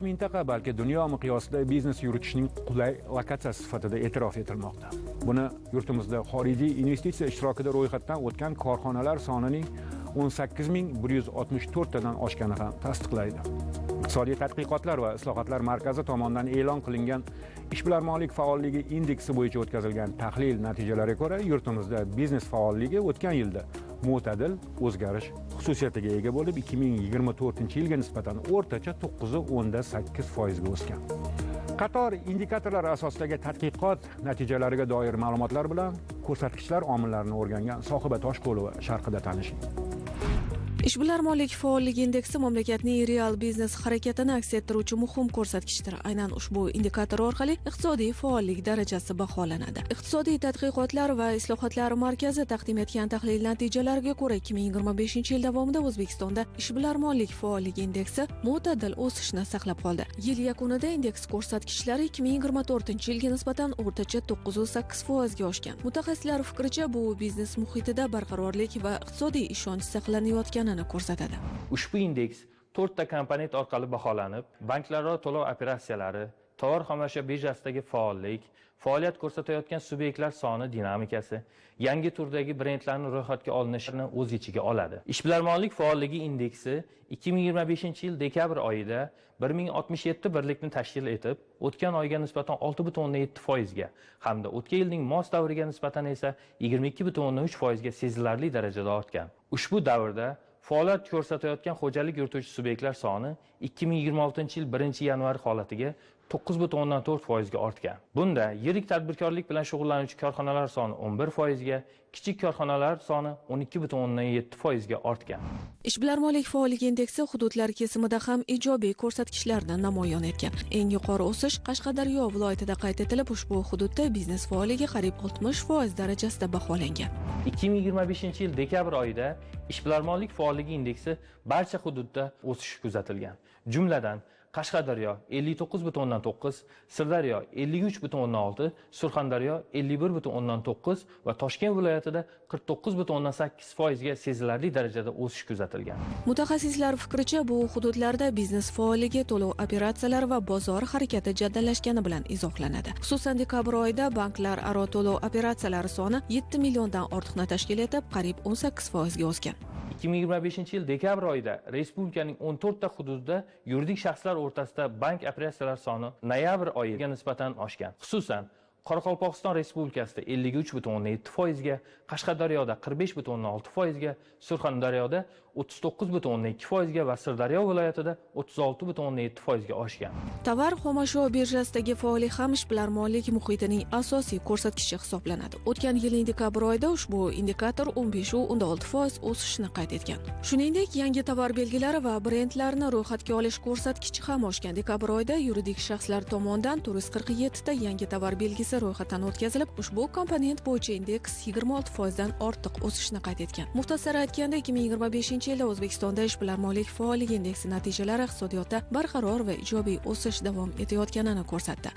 Mintaqa, balki dunyo miqyosida biznes yuritishning qulay lokatsiyasi sifatida e'tirof etilmoqda. Buni yurtimizda xorijiy investitsiya ishtirokida ro'yxatdan o'tgan korxonalar sonining 18 164 tadan oshgani ham tasdiqlaydi. Iqtisodiy tadqiqotlar va islohotlar markazi tomonidan e'lon qilingan ishbilarmonlik faolligi indeksi bo'yicha o'tkazilgan tahlil natijalariga ko'ra, yurtimizda biznes faolligi o'tgan yilda mo'tadil o'zgarish xususiyatiga ega bo'lib, 2024 yilga nisbatan o'rtacha 9,8 foizga o'sgan. Qator indikatorlar asosidagi tadqiqot natijalariga doir ma'lumotlar bilan ko'rsatkichlar omillarini o'rgangan Sohiba Toshqulova sharhida tanishing. Ishbilarmonlik faolligi indeksi mamlakatning real biznes harakatini aks ettiruvchi muhim ko'rsatkichdir. Aynan ushbu indikator orqali iqtisodiy faollik darajasi baholanadi. Iqtisodiy tadqiqotlar va islohotlar markazi taqdim etgan tahlil natijalariga ko'ra, 2025 yil davomida O'zbekistonda ishbilarmonlik faolligi indeksi mo'tadil o'sishni saqlab qoldi. Yil yakunida indeks ko'rsatkichlari 2024 yilga nisbatan o'rtacha 9,8 foizga oshgan. Mutaxassislar fikricha, bu biznes muhitida barqarorlik va iqtisodiy ishonch saqlanayotganini ko'rsatadi. Ushbu indeks to'rtta komponent orqali baholanib, banklararo to'lov operatsiyalari, tovar xomashyo birjasidagi faollik, faoliyat ko'rsatayotgan subyektlar soni dinamikasi, yangi turdagi brendlarni ro'yxatga olinishini o'z ichiga oladi. Ishbilarmonlik faolligi indeksi 2025 yil dekabr oyida 1067 birlikni tashkil etib, o'tgan oyga nisbatan 6,7 foizga hamda o'tgan yilning mos davriga nisbatan esa 22,3 foizga sezilarli darajada ortgan. Ushbu davrda faoliyat ko'rsatayotgan xo'jalik yurituvchi subyektlar soni 2026 yil 1 yanvar holatiga 9,4 foizga ortgan. Bunda yirik tadbirkorlik bilan shug'ullanuvchi korxonalar soni 11 foizga, kichik korxonalar soni 12,7 foizga ortgan. Ishbilarmonlik faolligi indeksi hududlar kesimida ham ijobiy ko'rsatkichlarni namoyon etgan. Eng yuqori o'sish Qashqadaryo viloyatida qayd etilib, ushbu hududda biznes faolligi qariyb 60% darajasida baholangan. 2025 yil dekabr oyida ishbilarmonlik faolligi indeksi barcha hududda o'sish kuzatilgan. Jumladan, Qashqadaryo 59,9, Sirdaryo 53,6, Surxondaryo 51,9 va Toshkent viloyatida 49,8 foizga sezilarli darajada o'sish kuzatilgan. Mutaxassislar fikricha, bu hududlarda biznes faolligi to'lov operatsiyalari va bozor harakati jadallashgani bilan izohlanadi. Xususan, dekabr oyida banklararo to'lov operatsiyalari soni 7 milliondan ortiqni tashkil etib, qariyb 18 foizga o'sgan. 2025 yil dekabr oyida respublikaning 14 ta hududida yuridik shaxslar o'rtasida bank operatsiyalari soni noyabr oyiga nisbatan oshgan. Xususan, Qoraqalpog'iston Respublikasida 53,7 foizga, Qashqadaryoda 45,6 foizga, Surxondaryoda 39,2 foizga va Sirdaryo viloyatida 36,7 foizga oshgan. Tovar xomashyo birjasidagi faollik ham ishbilarmonlik muhitining asosiy ko'rsatkichi hisoblanadi. O'tgan yilning dekabr oyida ushbu indikator 15,6% o'sishni qayd etgan. Shuningdek, yangi tovar belgilari va brendlarni ro'yxatga olish ko'rsatkichi ham oshgan. Dekabr oyida yuridik shaxslar tomonidan 447 ta yangi tovar belgisi ro'yxatdan o'tkazilib, ushbu komponent bo'yicha indeks 26 foizdan ortiq o'sishni qayd etgan. Muxtasar aytganda, 2025 yilda O'zbekistonda ishbilarmonlik faolligi indeksi natijalari iqtisodiyotda barqaror va ijobiy o'sish davom etayotganini ko'rsatdi.